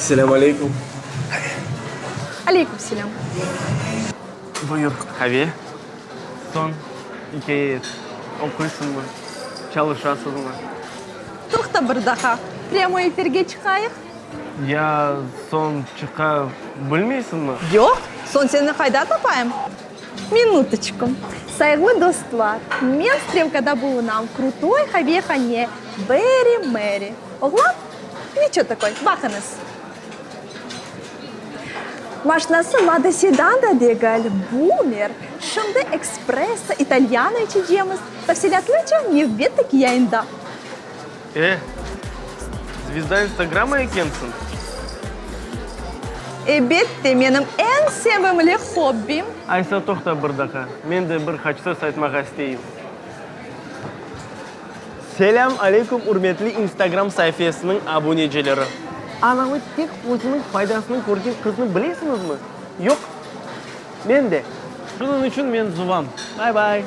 Selâm aleyküm. Aleyküm selâm. Buyur. Qave. Soñ, ikâye et. Oquysıñmı? Çalışasıñmı? Toqta bir daqqa. Prâmoy efirge çıqayıq. Ya soñ çıqa bilmeysiñmi? Yoq. Soñ seni qayda tapayım? Minutoçku. Sayğılı dostlar, men Strelkada bulunam, krutoy qavehane, Berry Mary. Oğlan, niço takoy, baqıñız. Maşnası Lada Sedan da degil, Bumer. Şimdi ekspresso italyano içecemiz. Tafsilâtlıca nevbetteki yayında. E, zvezda instagrama ekensiñ. Ebette, menim eñ sevimli hobbim. Aysa toqta bir daqa, men de bir qaç söz aytmağa isteyim. Selâm aleyküm, ürmetli Instagram saifesiniñ abunecileri! Anavı tek özüniñ faydasını körgen qıznı bilesiñizmi? Yoq? Men de. Şunıñ içün men zuvam. Bay-bay!